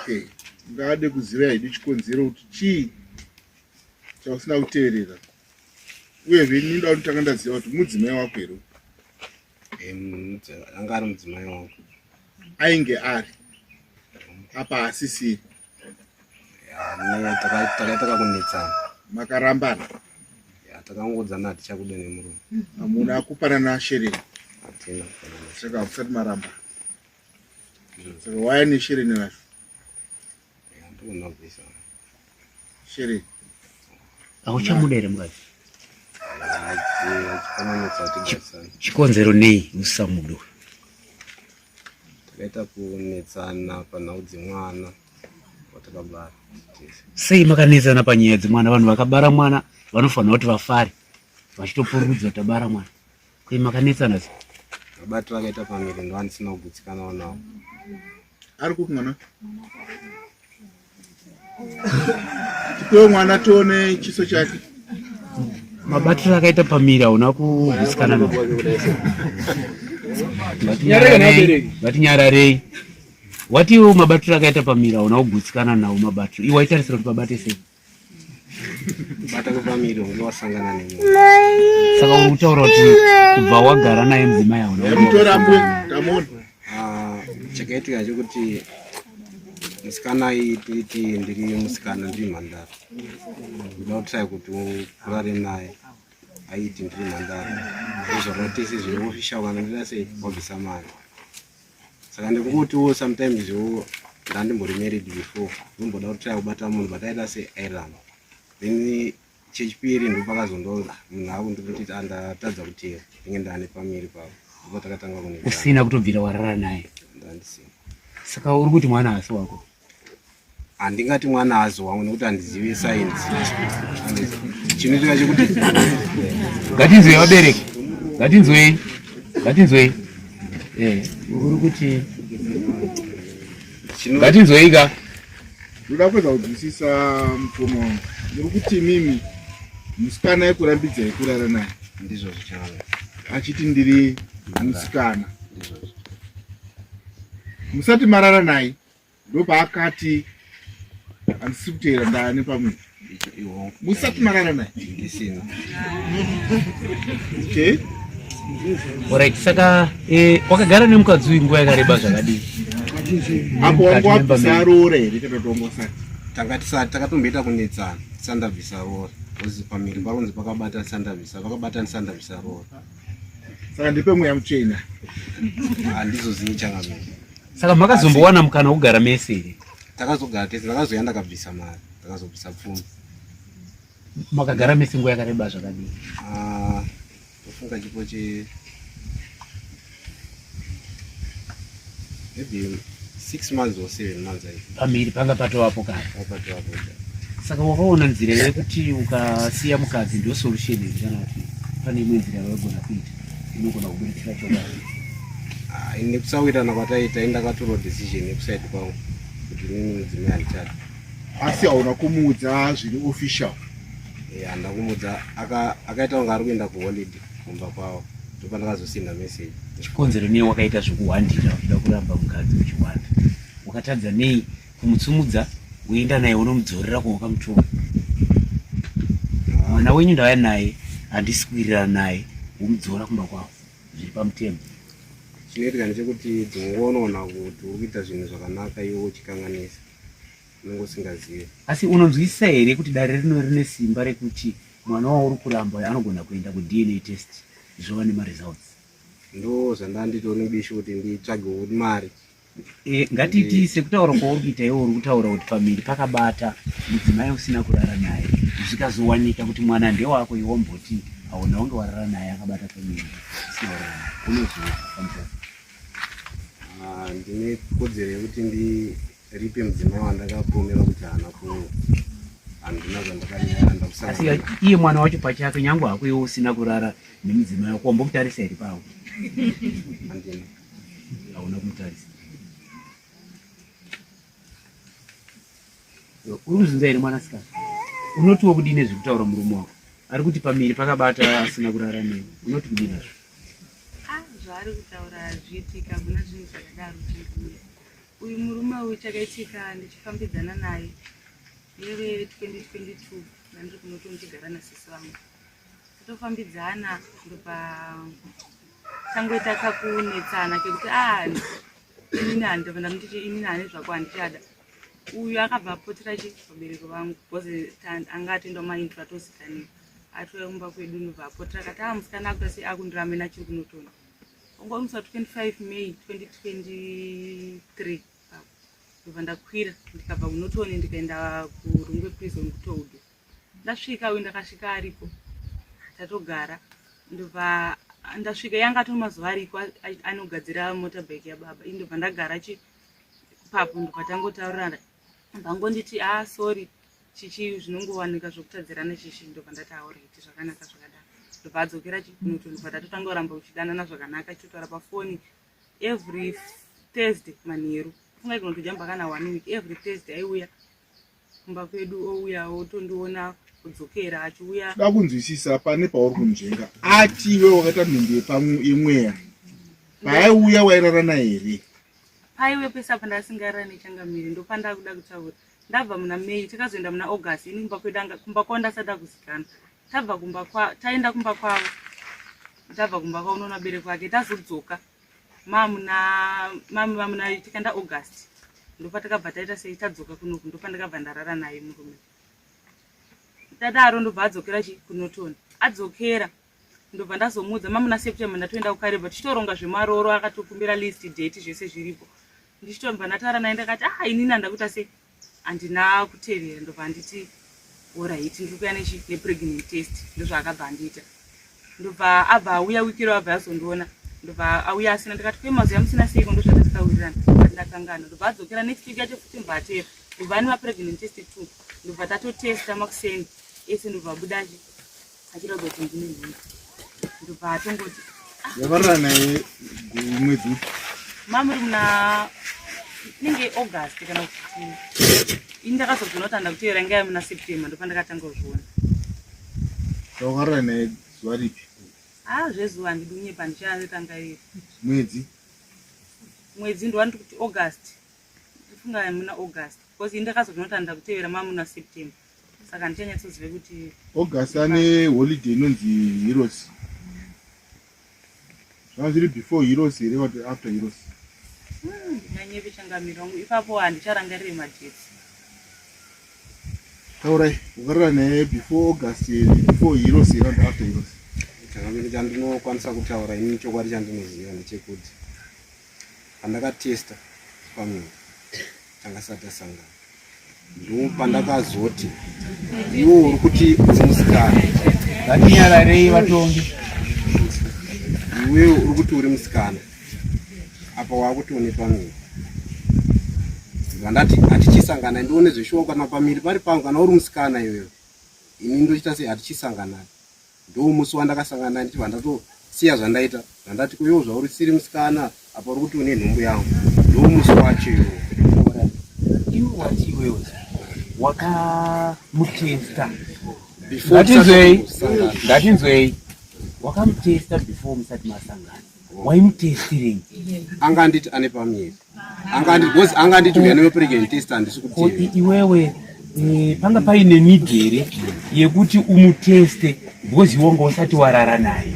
Okay. Ngade kuziva hedu chikonzero kuti chii chausina kuteerera. Uyezve ini ndoda kutanga ndaziva kuti mudzimai wako here? Eh, anga ari mudzimai wangu. Ainge ari. Apa asisiri. Takaita kakunetsana. Makarambana. Takangodzana hatichakuda nemurume. Hamuna kupanana shereni. Hatina kupanana. Saka hamusati maramba. Saka waya neshereni racho. Ndinobvisa. Shereni. Hauchamuda here mukadzi? Chikonzero nei usamudo? Takaita kunetsana panhau dzemwana watakabara. Sei makanetsana panyaya dzemwana? Vanhu vakabara mwana vanofanira kuti vafare vachitopururudza tabara mwana. Ko makanetsana sei? Mabatiro akaita pamiri ndo andisina kugutsikanawo nawo. Ari kupi mwana? Tipewo mwana tione chiso chake. Mabatiro akaita pamiri hauna kugutsikana nawo. Ngatinyararei. Watiwo mabatiro akaita pamiri hauna kugutsikana nawo mabatiro. Iwe waitarisira kuti pabate sei? Bata kupamiri unge wasangana nemunhu. Saka uri kutaura kuti kubva wagara naye mudzimai hauna Mutora mbwe tamuona. Ah, chakaitika chekuti musikana aiti ndiri musikana ndiri mhandara ndoda kutry kuti urare naye aiti ndiri mhandara ndozvakatese zviri official kana ndida sei wabvisa mari saka ndikungotiwo sometimes wo ndandimbori married before ndomboda kutry kubata munhu but aita se airamba then chechipiri ndopakazondoza munhu akundikuti andatadza kuteera ndinge ndaane pamiri pavo ndipo takatanga kune usina kutobvira warara naye ndandisina saka uri kuti mwana haasi wako Handingati mwana hazi wangu nekuti handizivi sainzi. Chinoitika chekuti ngatinzwei vabereki, ngatinzwei, ngatinzwei. Eh, uri kuti ngatinzwei ka. Ndoda kuedza kunzwisisa mukoma wangu. Muri kuti imimi musikana yekurambidzai kurara naye. Ndizvo zvichava. Achiti ndiri musikana. Ndizvozvo. Musati marara naye. Ndopaakati handisi kuteera ndane pamwe musati marara naye ndisina okay Alright, saka eh, wakagara nemukadzi uyu nguva yakareba zvakadii? Apo wangu wabvisa roora here kana kuti wanga usati? Tanga tisati takatomboita kunetsana tisati ndabvisa roora because pamhiri pakunzi pakabata tisati ndabvisa pakabata ndisati ndabvisa roora. Saka ndipe mweya mutsvene. Handizozivi changamire. Saka makazombowana mukana wekugara mese here? Takazogara tese, ndakazouya ndakabvisa mari, ndakazobvisa pfuma. Makagara mese nguva yakareba zvakadii? Ah, tofunga chipo che maybe six months or seven months I think. Pamhiri panga patovapo kare. Patovapo. Saka wakaona nzira yekuti ukasiya mukadzi ndio solution here kana kuti pane imwe nzira yawaigona kuita inogona kubuditsira chokwadi? Ah, nekusawirirana kwataita ini ndakatora decision yekusaidi kwangu kuti inini mudzimai handichadi. Asi hauna kumuudza zviri official? Eh, handina kumuudza akaita kunge ari kuenda kuholiday kumba kwavo ndopandakazosinda message. Chikonzero nei wakaita zvekuhwandira uchida kuramba mukadzi uchihwanda? Wakatadza nei kumutsumudza woenda naye wonomudzorera kwawakamutora mwana wenyu ndauya naye handisi kuwirirana naye womudzora kumba kwavo zviri pamutemo chinoitika ndechekuti dzimwe nguva unoona kuti uri kuita zvinhu zvakanaka iwe uchikanganisa unenge usingazive asi unonzwisisa here kuti dare rino rine simba rekuti mwana wauri kuramba anogona kuenda kudna test zvova nemaresults ndo zvandanditori mubishi kuti nditsvagewo mari E, ngatiti sekutaura kwauri kuita iwe uri kutaura kuti pamiri pakabata mudzimai usina kurara naye zvikazowanika kuti mwana ndewako iwe womboti hauna wange warara naye akabata pamiri usina kurara naye unozofambisa ah, ndine kodzero yekuti ndiripe mudzimai wandakapomera kuti haana ku handina zvandakanyaya iye mwana wacho pachake nyange hako iwe usina kurara nemudzimai wako wambomutarisa here pavo handina hauna kumutarisa uri kuzvinza here mwanasikana unotiwo kudii nezvekutaura murume wako ari kuti pamiri pakabata asina kurara newe unoti kudii nazvo ah, zvaari kutaura hazviitika hakuna zvinhu zvakadaro changamire. Uyu murume uyu chakaitika ndichifambidzana naye yeve 2022 ndandiri kunoto ndichigara nasisi vangu totofambidzana ndobva tangoita kakunetsana kekuti a ah, inini handobva ndamutiti inini hane zvako handichada uyu akabva apotera chi vabereki vangu bcause anga atoenda kumaintro atozikanira atouya kumba kwedu ndobva apotera akati a ah, musikana akuta sei akundiramena achiri kunotona Ungori musi wa 25 May 2023 apo ndobva ndakwira ndikabva kuNotoni ndikaenda kuRungwe prison kuToudo. Ndasvika uyu ndakasvika ariko tatogara ndobva ndasvika yanga atori mazuva ariko anogadzira motorbike yababa ini ndobva ndagara chi papo ndobva tangotaurirana vangonditi ah sorry chichi zvinongowanika zvokutadzirana chichi ndobva ndati aorit zvakanaka zvakadaro ndobva adzokera chikunoto ndobva tatotanga kuramba uchidanana zvakanaka chitotaura pafoni every thursday manheru funga ikunotojamba kana one week every thursday aiuya kumba kwedu ouya otondiona kudzokera achiuya da kunzwisisa pane pauri kunzvenga ati iwe wakaita mhindi yemweya paaiuya wairarana here paiwe pese apa ndasingararane changamire ndopandakuda kutaura Ndabva muna May takazoenda muna August ini kumba kwedu anga kumba kwavo ndasati akuzikana. Tabva kumba kwa taenda kumba kwavo. Tabva kumba kwavo unoona bereko wake tazodzoka mamuna mamuna tikaenda August. Ndopatakabva taita sei tadzoka kunoku ndopandakabva ndarara naye murume. Tadaro ndobva adzokera chi kuNorton. Adzokera ndobva ndazomuudza mamuna September ndatoenda kuKariba tichitoronga zvemaroro akatokumbira list date zvese zviripo. Ndichitobva ndataura naye ndakati ah inini handakuita sei handina kutevera ndobva anditi orit ndiri kuya nechi nepregnant test ndozvaakabva andiita ndobva abva auya wiki iro abva azondiona ndobva auya asina ndikati kwe mazuva musina seiko ndozvatakawirirana but ndakangana ndobva adzokera next week yacho futi ndobva ateera ndobva ane mapregnant test two ndobva tatotesta makuseni ese ndobva abuda achi achiratidza kuti ndine nhumbu ndobva atongoti ah. yavarara naye mwedzi upi mamuri muna inenge august kana kuti ini ndakazozviona kuti andakutevera inga muna september ndopandakatanga kuzviona wakarara naye zuva ripi ah zvezuva handidi kunyepa ndichatanga iri mwedzi mwedzi ndowandiri kuti august ndifunga muna august because ini ndakazozviona kuti andakutevera mamuna september saka handichanyatsozive kuti august ane holiday inonzi heroes zvanga zviri before heroes here kuti after heroes hmm, ndinganyepe changamiro wangu ipapo handicharangarire madates taurai ukarara naye before august here before heroes here and after heroes changamiro chandinokwanisa kutaura ini chokwadi chandinoziva ndechekuti pandakatesta pamwe tanga sati tasangana ndopandakazoti iwo uri kuti uri musikana ngatinyararei vatongi iwewe uri kuti uri musikana apa wakuti une pamiri vandati hatichisangana ndione zveshuwa kana pamiri pari pangu kana uri musikana iwewe ini ndochita sei hatichisangana Ndomusi wandakasangana naye ndichibva ndatosiya zvandaita zvandati kuyo zvauri siri musikana apa uri kuti une nhumbu yangu ndomusi wacho iwo iwe wati iwewe wakamutesta ngatinzwei ngatinzwei wakamutesta before musati masangana waimutestirei anga anditi ane pamiri anga anditi because anga anditi uya nepregnant test handisi kutevera iwewe eh, panga paine need here yekuti umuteste because iwe wanga usati warara naye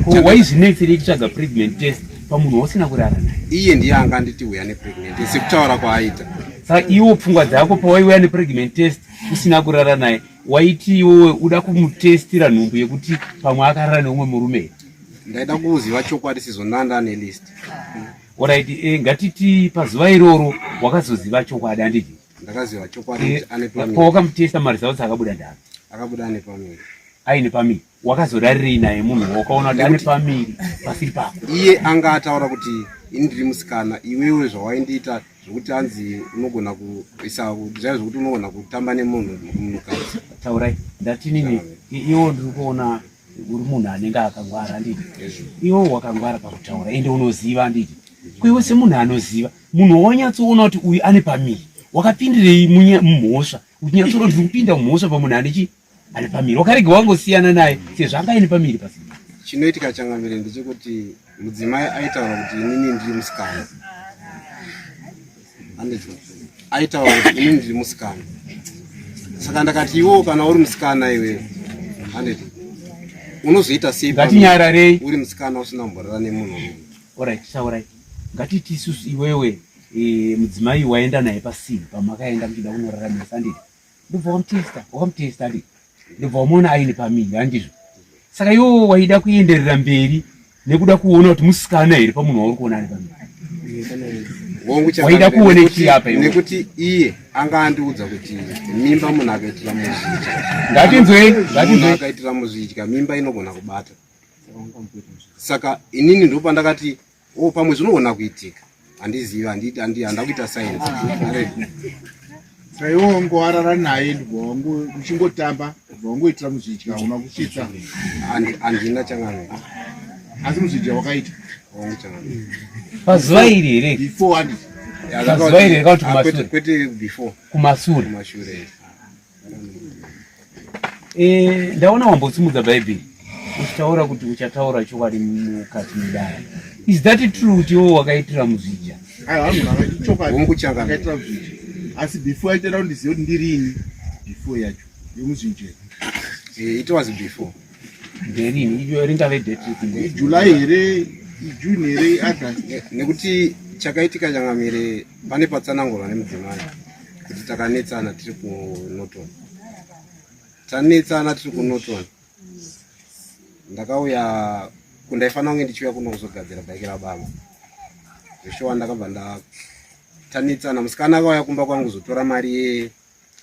ko waizvinetserei kutsvaga pregnant test pamunhu wausina kurara naye iye ndiye anga anditi uya nepregnant test sekutaura kwaaita saka iwo pfungwa dzako pawaiuya nepregnant test usina kurara naye waiti iwewe uda kumutestira nhumbu yekuti pamwe akarara neumwe murume here ndaida kuziva chokwadi sezvo ndanda nelist Alright, eh, ngatiti pazuva iroro wakazoziva chokwadi handiti? Ndakaziva chokwadi eh, ane pamiri. Pawakamutesta maresults akabuda ndani? Akabuda ane pamiri. Aine pamiri. Wakazorarirei naye munhu wakaona kuti ane pamiri pasiri pako? Iye anga ataura kuti ini ndiri musikana iwewe zvawaindiita zvekuti anzi unogona kuisa zvaiva zvekuti unogona kutamba nemunhu munhukadzi. Taurai, ndatinini iwo ndiri kuona uri munhu anenge akangwara handiti iwe wakangwara pakutaura ende unoziva handiti ko iwe semunhu anoziva munhu wawanyatsoona kuti uyu ane pamiri wakapindirei mumhosva uchinyatsoona kuti kupinda mumhosva pamunhu ane chi ane pamiri wakarega wangosiyana naye sezvo anga aine pamiri pasina chinoitika changamire ndechekuti mudzimai aitaura kuti inini ndiri musikana Handiti aitaura kuti ini ndiri musikana. Saka ndakati iwewo kana uri musikana iwewe, handiti unozoita sei? Ngatinyararei. Uri musikana usina kumborara nemunhu uyu. Alright, taurai. Ngatiti isusu iwewe e, mudzimai waenda naye pasini pamakaenda muchida kunorara mese handiti? Ndobva wamutesta, wakamutesta handiti? Ndobva wamuona aine pamiri handizvo? Saka iwewe waida kuenderera mberi nekuda kuona kuti musikana here pamunhu wauri kuona ari pamiri? Waida kuona chii apa iwe? Nekuti iye anga andiudza kuti mimba munhu akaitira muzvidya. Ngatinzwei, ngatinzwei. Akaitira muzvidya mimba inogona kubata. Saka inini ndopandakati oh pamwe zvinogona kuitika. Handizivi, handi handa kuita science. Saka iwe wangoarara naye ndibva wango uchingotamba ndibva wangoitira muzvidya hauna kusvitsa. Handina changamire. Asi muzvidya wakaita. Wangu changamire. Pazuva iri here? Before handiti. Pazuva iri here kana kuti kumasure? Kwete before. Kumasure. Kumashure. Eh, ndaona wambosimudza bhaibheri uchitaura kuti uchataura chokwadi mukati medare. Is that true kuti iwo wakaitira muzvidya? Aiwa, chokwadi. Wangu changamire. Akaitira muzvidya. Asi before aitira kuti ndizive kuti ndirini before yacho yemuzvidya. Eh, it was before. Nderini? Iyo ringave date ripi? Ijuly here? Ijune here? August? Nekuti chakaitika changamire pane patsanangurwa nemudzimai kuti takanetsana tiri kuNorton. Tanetsana tiri kuNorton. Ndakauya kundaifanira kunge ndichiuya kuno kuzogadzira bhaiki rababa. Zveshuwa ndakabva ndatanetsana. Musikana akauya kumba kwangu kuzotora mari ye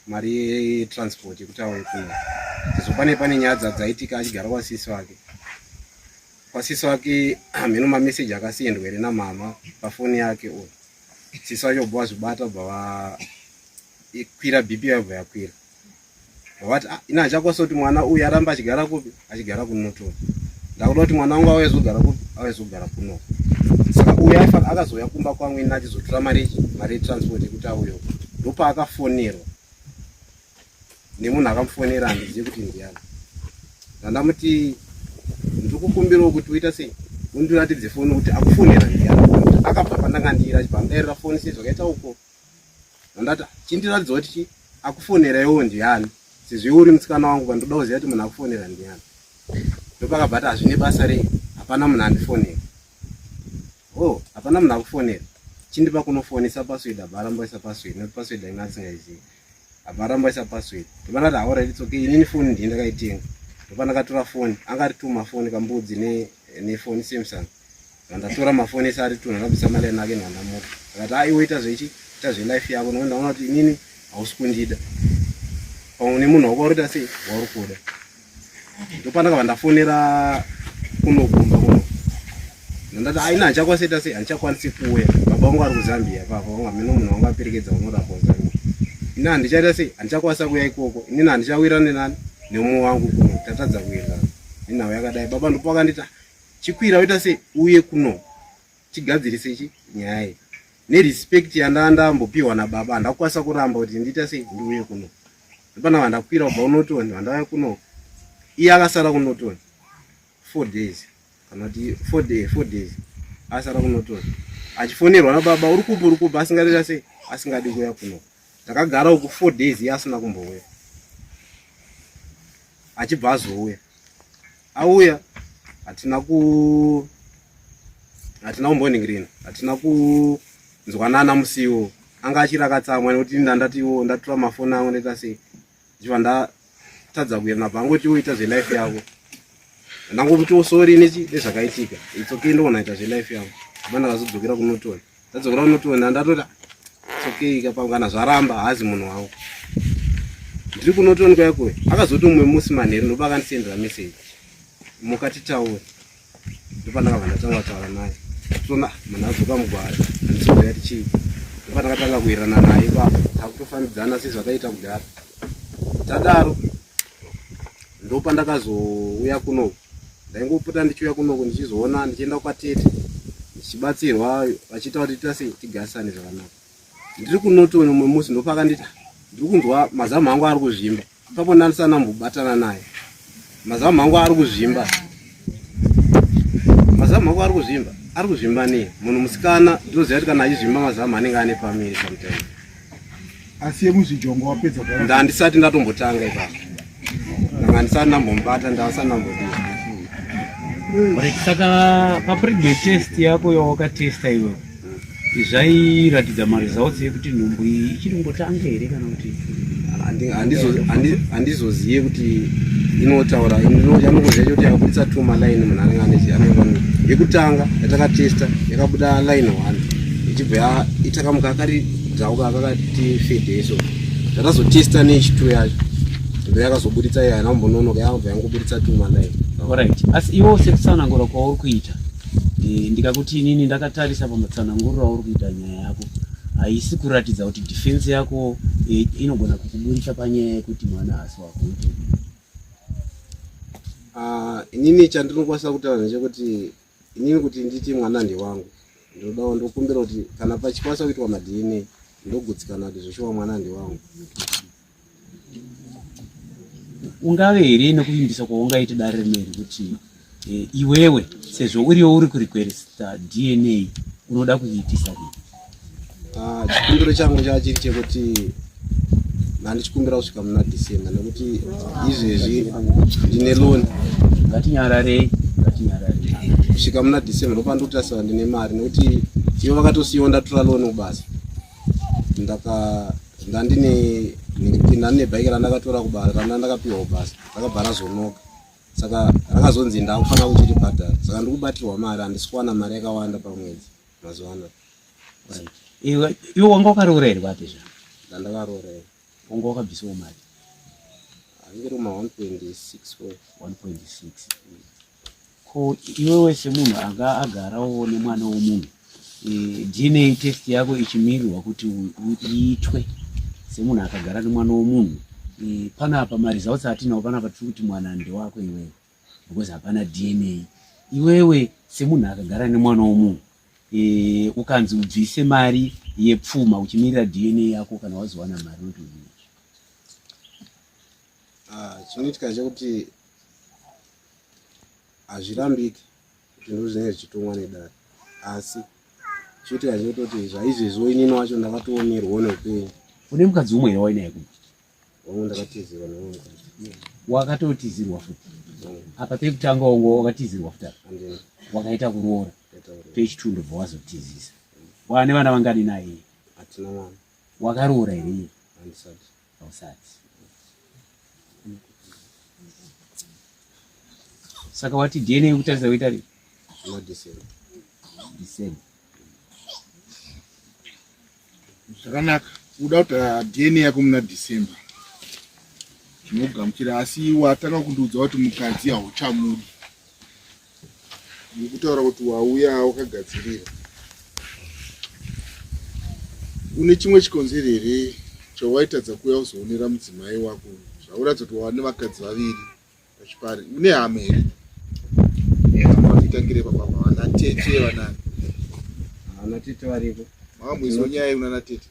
mari yetransport yekuti auye kuno. Sezvo pane pane nyaya dzaitika achigara kwasisi vake. Kwasisi vake hameno mameseji akasendwa here namama pafoni yake uyu. Sisi vacho bva vazvibata bva vakwira BP yabva yakwira. Vati ah, ina hachakwanisa kuti mwana uyu aramba achigara kupi? Achigara kuNorton. Ndakuda kuti mwana wangu auye zogara kupi? Auye zogara kuno. Saka uyu akazouya kumba kwangu ini achizotora mari mari yetransport yekuti auye uko. Ndopaakafonerwa nemunhu akamufonera handizivi kuti ndiani. Ndandamuti ndikukumbirawo kuti uita sei undiratidze foni kuti akufonera ndiani. Akabva pandanga ndiri achibva andairira foni sei zvakaita uko. Ndandati chindiratidza kuti chi akufonera iwo ndiani sezvo iwe uri musikana wangu pandoda kuziva kuti munhu akufonera ndiani. Ndopakabva ati hazvine basa rei hapana munhu andifonera. Oh hapana munhu akufonera. Chindipa kunofonesa password abva aramba aisa password nekuti password ainge asingaizivi. Abva aramba aisa password. Ndopandati alright it's okay inini foni ndiye ndakaitenga. Ndopandakatora foni anga ari two mafoni kambudzi nefoni Samsung. Ndandatora mafoni ese ari two ndakabvisa mari yanake ndandamupa. Akati ah iwe ita zvechi ita zvelife yako nekuti ndaona kuti inini hausi kundida. Pamwe nemunhu wako wauri kuita sei wauri kuda. Ndopandakabva ndafonera kuno kumba kuno. Ndandati ah ini handichakwanisi ita sei handichakwanisi kuuya. Baba vangu vari kuZambia papa vangu hameno munhu wangu aperekedza kunorapwa kuZambia. Ini handichaita sei handichakwanisa kuuya ikoko. Inini handichawirirane nani nemumwe wangu kuno tatadza kuwirirana. Nenhau yakadai baba ndipo vakanditi chikwira woita sei uye kuno tigadzirise chi nyaya iyi. Nerespect yandandambopiwa nababa handakukwanisa kuramba kuti ndiita sei ndiuye kuno. Ndopana vandakwira kubva kuNorton vandauya kuno. Iye akasara kuNorton 4 days kana kuti 4 day 4 days asara kuNorton achifonerwa nababa uri kupi uri kupi asingadi sei asingadi kuuya kuno. Ndakagara uku 4 days iye asina kumbouya achibva azouya. Auya hatina ku hatina kumboningirina hatina kunzwanana musiwo anga achiri akatsamwa nekuti ndandatiwo ndatora mafoni angu ndaita sei ndichibva ndatadza kuenda nabva angoti uita zvelife yako ndangomutiwo sorry nechi nezvakaitika it's okay ndoona ita zvelife yako bva ndakazodzokera kunotori ndadzokera kunotori ndandatoti it's okay kapa kana zvaramba haazi munhu wangu ndiri kunotoni kuya kuya akazoti umwe musi manheru ndopa akandisendera message muka titaure ndopandakabva ndatanga kutaura naye tona munhu adzoka mugwara handisikuziva kuti chii ndopandakatanga kuwirirana naye ipapo takutofambidzana sezvataita kudhara tadaro ndopandakazouya kunoku ndaingopota ndichiuya kunoku ndichizoona ndichienda kwatete ndichibatsirwa vachiita kuti tiita sei tigarisane zvakanaka ndiri kunotoni umwe musi ndopakanditi ndiri kunzwa mazamu angu ari kuzvimba ipapo ndandisana mbobatana naye mazamu angu ari kuzvimba mazamu angu ari kuzvimba. Ari kuzvimba nei? Munhu musikana ndinoziva kuti kana achizvimba mazamu anenge ane pamiri sometimes. Asi yemuzvijongo wapedza kugara? Ndandisati ndatombotanga ipapo. Ndanga ndisati ndambomubata, ndasati ndambodii. Right, saka papregnant test yako yawakatesta iwe zvairatidza maresults ekuti nhumbu iyi ichiri kungotanga here kana kuti handizozive kuti inotaura yanongoziva chekuti yakabuditsa two maline munhu anenge ane anenge yekutanga yatakatesta yakabuda line one ichibva itakamuka akari dhauka akakati fede so tatazotesta nechitu yacho ndo yakazobuditsa iya haina kumbononoka yakabva yangoburitsa two maline. Alright, asi iwo sekutsanangura kwauri kuita Eh, ndikakuti inini ndakatarisa pamatsananguriro auri kuita nyaya yako haisi kuratidza kuti defense yako eh, inogona kukuburitsa panyaya yekuti mwana haasi wako. Ah, inini chandinokwanisa kutaura ndechekuti inini kuti nditi mwana ndewangu ndodawo ndokumbira kuti kana pachikwanisa kuitwa maDNA ndogutsikana kuti zveshuwa mwana ndewangu. Ungave here nekuvimbisa kwaungaite dare rineri kuti e, iwewe sezvo uriwo uri kurequesta DNA unoda kuiitisa rini? Ah, chikumbiro changu chachiri chekuti ndandichikumbira kusvika muna December nekuti izvezvi ndine loan. Ngatinyararei, ngatinyararei kusvika muna December ndopandikutasira ndine mari nekuti ivo vakatosiyiwa ndatora loan kubasa ndaka ndandine ndandine bhaiki randakatora kubasa randa ndakapiwa kubasa rakabva razonoka saka rakazonzi ndakufanira kuchiribhadhara saka ndikubatirwa mari handisi kuwana mari yakawanda pamwedzi mazuva anaya. Iwe iwe wanga wakaroora here kwatezva? Ndandakaroora here. Wanga wakabvisawo mari? Anenge ri ma 1.6 1.6. Ko iwewe semunhu anga agarawo nemwana womunhu e, DNA test yako ichimirirwa kuti iitwe semunhu akagara nemwana womunhu e, panapa maresults atinawo panapa tiri kuti mwana ndewako iwewe because hapana DNA iwewe semunhu akagara nemwana womunhu e, ukanzi ubvise mari yepfuma uchimirira DNA yako kana wazowana mari unoti udii? Ah, chinoitika chekuti hazvirambiki kuti ndo zvinenge zvichitumwa nedare asi chinoitika chekutoti zvaizvezvo inini wacho ndakatoomerwawo neupenyu. Une mukadzi umwe here wainaye kumba? Wangu ndakatizirwa nemumwe mukadzi. Wakatotizirwa futi? Apa pekutanga wangu wakatizirwa futi apa? Handina. Wakaita kuroora? Ndakaita kuroora. Pechitwo ndobva wazotizisa. Wane vana vangani naye? Hatina mwana. Wakaroora here iye? Handisati. Hausati. Saka wati DNA yekutarisa kuita rii? Muna December. December. Zvakanaka. Uda kuti ah, DNA yako muna December. Tinogamuchira asi watanga kundiudza kuti mukadzi hauchamudi. Ndikutaura kuti wauya wakagadzirira. Une chimwe chikonzero here chawaitadza kuuya kuzoonera mudzimai wako zvauratidza kuti wava nevakadzi vaviri pachipari? Une hama here? Titangire papa vana tete vanani? Ana tete variko. Makamboizwa nyaya yekunana tete?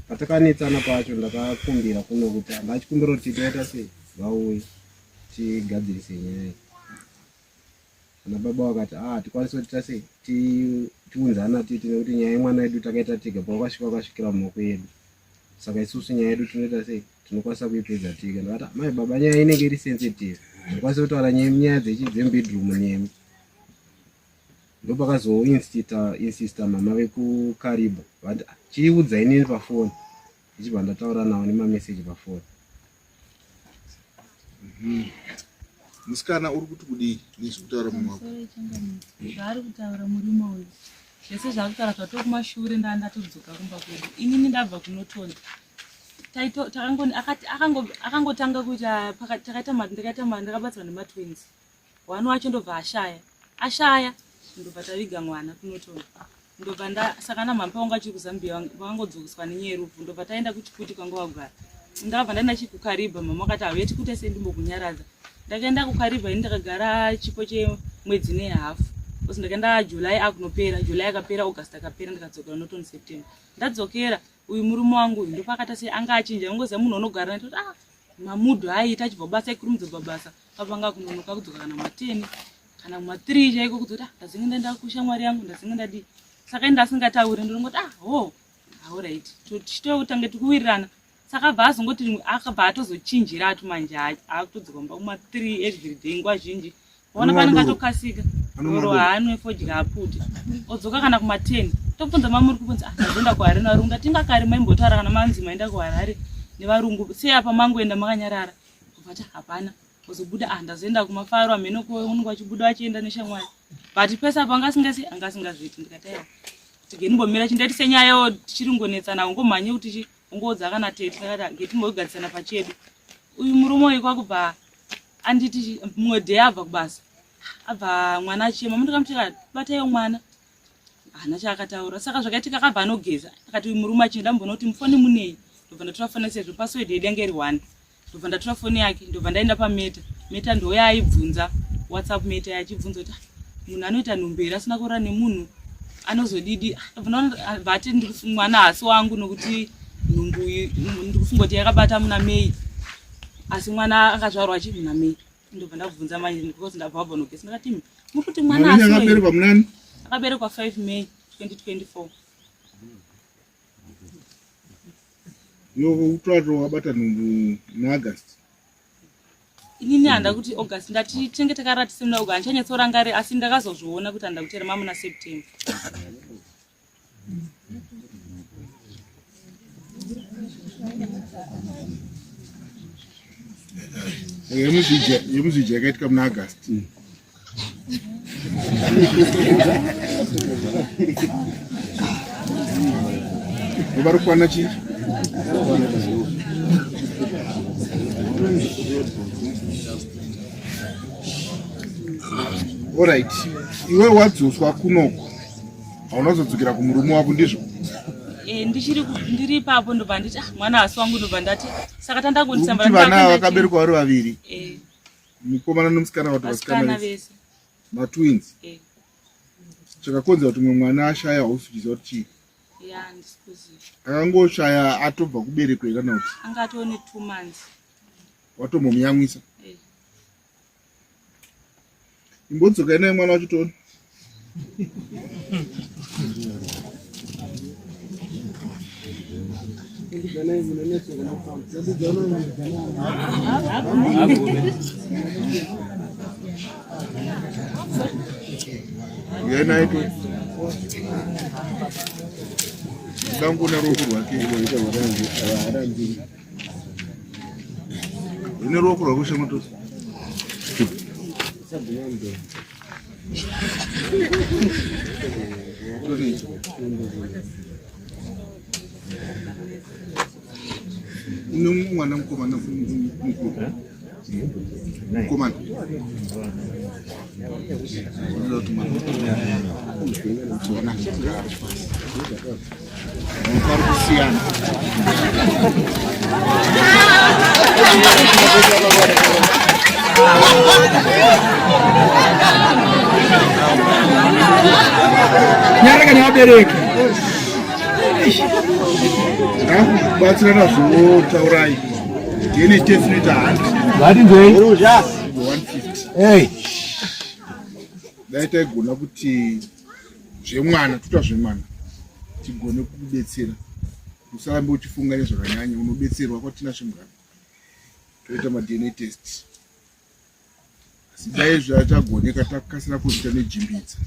Patakanetsana pacho ndakakumbira kuno kuti ndachikumbira kuti taita sei vauye tigadzirise nyaya iyi. Ana baba vakati ah tikwanise kuti tase tiunze ana tete nekuti nyaya yemwana yedu takaita tega pawakasvika wakasvikira mumaoko edu saka isusu nyaya yedu tinoita sei tinokwanisa kuipedza tega. Ndakati ah, mai baba nyaya inenge iri sensitive ndikwanise kutaura nyaya dzembedroom nemi. Ndopakazoinsista insista mama vekuKariba vati ah, chiiudza inini pafoni ndichibva ndataura navo nemameseji pafoni. Musikana uri kuti kudii nezvekutaura mumwe wako? Zvaari kutaura murume uyu zvese zvaari kutaura zvatoo kumashure ndaa ndatodzoka kumba kwedu inini ndabva kunotonda akangotanga kuita takaita ndakaita ndakabatsirwa nematwins one wacho ndobva ashaya ashaya ndobva taviga mwana kunotonda ndobva nda saka ana mhampa vanga vachiri kuzambia vangodzokeswa nenyaya yerufu ndobva taenda kuchikuti kwanga vagara ndakabva ndaenda chikukariba mama vakati hauya chikuti sei ndimbokunyaradza ndakaenda kukariba ini ndakagara chipo chemwedzi nehafu bcause ndakaenda july akunopera july akapera august akapera ndikadzokera noton september ndadzokera uyu murume wangu uyu ndopakata sei anga achinja ungoziva munhu unogara naye toti ah mamudhu aiita achibva kubasa aikurumidza kubva basa pavanga kunonoka kudzoka kana mateni Kana kuma 3 chaiko kuzoti ah ndazenge ndaenda kushamwari yangu ndazenge ndadii. Saka ini ndasingatauri ndinongoti ah ho alright tichitotange tikuwirirana. Saka abva azongoti akabva atozochinjira atu manje akutodzoka mumba kuma 3 every day nguva zhinji. Waona panenge atokasika doro haanwe fodya aputi odzoka kana kuma 10 tobvunza mamuri kubvunza ah ndazoenda kuharare nevarungu ndati inga kare maimbotaura kana manzi maenda kuharare nevarungu sei apa mangoenda makanyarara kubva ti hapana ozobuda ah ndazoenda kumafaro hameno unenge wachibuda wachienda neshamwari but pese apo anga asingasi anga asingazviiti ndikati aiwa tigenimbomira chindati senyayawo tichiri ngonetsana ungomhanye kuti chi ungoudza kana tete ndakati ngetimbogadzisana pachedu uyu murume uyu kwakubva anditi mumwe day abva kubasa abva mwana achema mundikamutira bataiwo mwana haana chaakataura saka zvakaitika akabva anogeza akati uyu murume achienda ndamboona kuti mufoni munei ndobva ndatora foni sezvo password yedu yange iri one ndobva ndatora foni yake ndobva ndaenda pameta meta ndoyaaibvunza whatsapp meta yachibvunza kuti ah, munhu anoita nhumbu here asina kurara nemunhu anozodidi ah, vati mwana haasi wangu nokuti nhumbu ndikufunga kuti yakabata muna may asi mwana akazvarwa chi muna may ndobva ndabvunza manje because ndabva wabva nogesi ndakati muri kuti mwana akaberekwa munani akaberekwa 5 may 2024 Iwe utorato wabata nhumbu muAugust. Inini handa kuti August ndati tinenge takaratisa muna August handichanyatsorangari asi ndakazozviona kuti handa kutera mamuna September. Yemuzvija yakaitika muna August. Vari kukwana chii? Alright, iwe wadzoswa kunoko hauna kuzodzokera kumurume wako ndizvo? Eh, ndichiri ndiri ipapo ndobva nditi ah, mwana hasi wangu ndobva ndati saka tandangondisamba vana vakaberekwa vari vaviri eh. Mukomana nomusikana vati vasikana vese matwins eh. Chakakonzera kuti mumwe mwana ashaya hausi kuchiziva kuti chii? Ya, handisi kuziva. Akangoshaya atobva kuberekwa here kana kuti anga atone 2 months? Watombomuyamwisa eh. Imbodzokai naye mwana wacho toona. Uyai naye to ndangoona ruoko rwake une ruoko rwako shamatosi. Une mwana mukomana mukuru mukomana vari kusiyana. Nyaraka nevabereki. Ndakubatsirana zvotaurai. DNA test inoita 100. Ngatinzwei. 150. Hey. Dai taigona kuti zvemwana tuta zvemwana tigone kukubetsera usarambe uchifunga nezvakanyanya unobetserwa kwatina shimugano toita madna test asi dai zvachagoneka takasira kuzviita nejimbidza.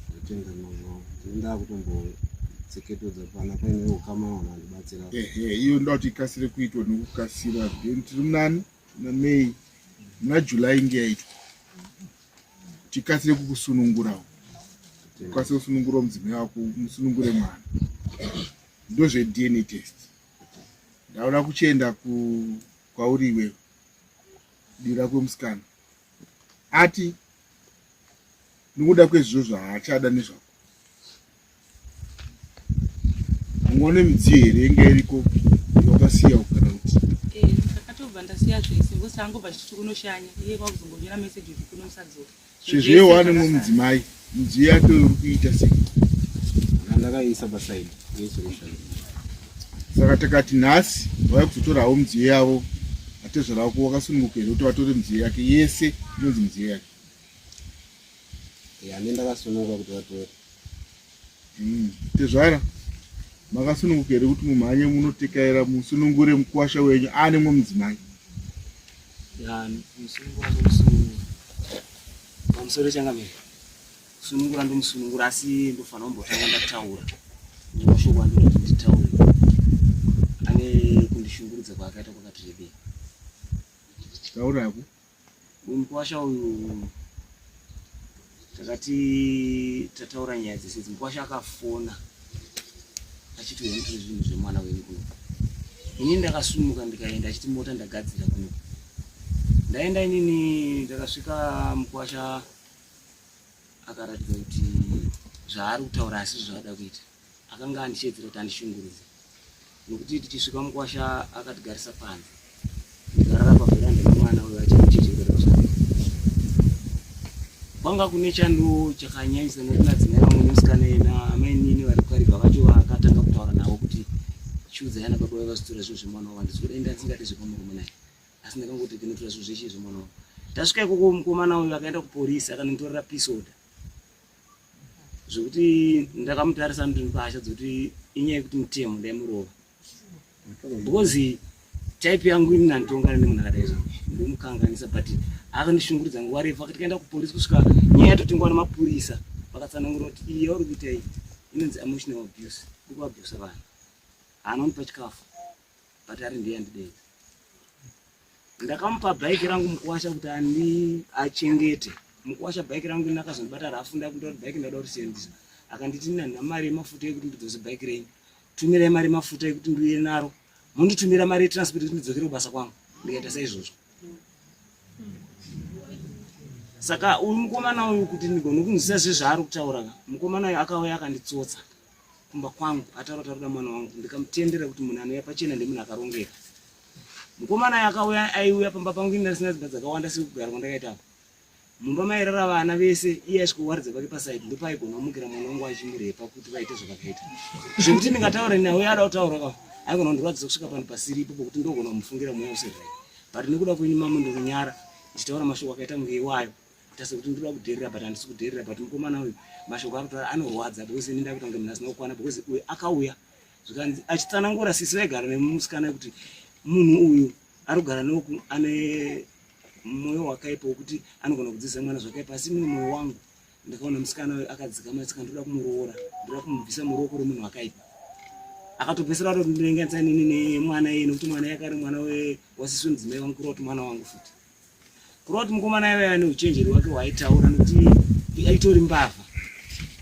Ndatenda nazvo ndakutombotseketodza pana paine ukama vanhu vandibatsira. Ehe, iyo ndoda kuti ikasire kuitwa nekukasira then tiri munani muna May muna July inge yaitwa tikasire kukusunungurawo ukasire kusunungurawo mudzimai wako musunungure mwana ndozvedna test ndaona kuchienda kwauri iwewe dira kwemusikana ati nokuda kwezvizvozvo haachada nezvako ungaone midziyo here inge iriko wakasiya kana kuti eh, ndakatobva ndasiya zvese because angobva chiti kunoshanya iye kwakuzongonyora message kuti kuno musadzoka sezvo iye wane mumwe mudzimai midziyo yake uri kuita sei? Ndakaiisa pasaidi saka takati nhasi vauya kuzotorawo midziyo yavo. Atezvara wako wakasununguka here kuti vatore midziyo yake yese inonzi midziyo yake? Ya, ndakasununguka kuti vatore. Tezvara, makasununguka here kuti mumhanye munotekaira musunungure mukuwasha wenyu aane mumwe mudzimai? Ya, musunungura ndomusunungura. Pamusoro changamire. Kusunungura ndomusunungura asi ndofanira kumbotanga ndataura. Mashoko andinoda kuti nditaure ane kundishungurudza kwaakaita kwakati rebei. Taura hako. Uyu mukwasha uyu takati tataura nyaya dzese idzi, mukwasha akafona achiti uyu mutore zvinhu zvemwana wenyu kuno. Inini ndakasumuka ndikaenda achiti mota ndagadzira kuno. Ndaenda inini ndakasvika mukwasha akaratidza kuti zvaari kutaura asi zvaada kuita. Akanga andishedzera kuti andishungurudze nokuti tichisvika mukwasha akatigarisa panze ndikarara pavheranda nemwana uyo achimuchechekerera zvakanaka. Kwanga kune chando chakanyanyisa nokuti madzimai vamwe nemusikana ena amainini vari kukaribha vacho vakatanga kutaura navo kuti chiudzai ana baba vazitora zvinhu zvemwana wavo handisi kuda inda ndisingade zvepamuromo naye asi ndakangoti ndinotora zvinhu zveshe zvemwana wavo. Tasvika ikoko mukomana uyu akaenda kupolisi akanonditorera peace order zvekuti ndakamutarisa ndinopa hasha dzekuti inyaya yekuti mutemo ndaimurova because type yangu ini nanditongana nemunhu akadai zvo ndomukanganisa but akandishungurudza nguva refu akati kaenda kupolisi kusvika nyaya yatotengwa nemapurisa vakatsanangura kuti iyi yauri kuita iyi inonzi emotional abuse uri kuabusa vanhu haana kundipa chikafu but ari ndiye andideedza Ndakamupa bhaiki rangu mukuwasha kuti andi achengete. Mukuwasha bhaiki rangu ini akazondibata rafu ndakuda kuti bhaiki ndada kurishandisa. Akanditi nina handina mari yemafuta yekuti ndidzose bhaiki renyu. Tumirai mari yemafuta yekuti ndiuye naro. Monditumira mari yetransport yekuti ndidzokere kubasa kwangu. Ndikaita saizvozvo. Saka uyu mukomana uyu kuti ndigone kunzwisisa zvezvaari kutaura ka. Mukomana uyu akauya akanditsotsa kumba kwangu ataura kuti arikuda mwana wangu ndikamutendera kuti munhu anouya pachena ndemunhu akarongeka. Mukomana akauya aiuya pamba pangu ini ndasina dzimba dzakawanda sekugara kwandakaita apa. Mumba mairara vana vese iye aisvikowaridza pake pasaidi ndopaaigona kumukira mwana wangu achimurepa kuti vaite zvavakaita. Zvekuti ndingataura naye ada kutaura ka aigona kundirwadzisa kusvika panhu pasiripo pokuti ndogona kumufungira mweya usiri right. But nekuda kwenyu mamo ndikunyara ndichitaura mashoko akaita kunge iwayo kuita sekuti ndinoda kudherera but handisi kudherera but mukomana uyu mashoko ari kutaura anorwadza because ini ndakuita kunge munhu asina kukwana because uyu akauya zvikanzi achitsanangura sisi vaigara nemusikana kuti munhu uyu ari kugara noku ane mwoyo wakaipa wekuti anogona kudzidzisa mwana zvakaipa asi mune mwoyo wangu ndakaona musikana uyu akadzikama tsika ndoda kumuroora ndoda kumubvisa muruoko remunhu wakaipa akatopesera atotindenganisa nini nemwana iye nekuti mwana yake ari mwana wasisi wemudzimai wangu kureva kuti mwana wangu futi Kureva kuti mukomana aive ane uchenjeri hwake hwaaitaura nekuti aitori mbavha.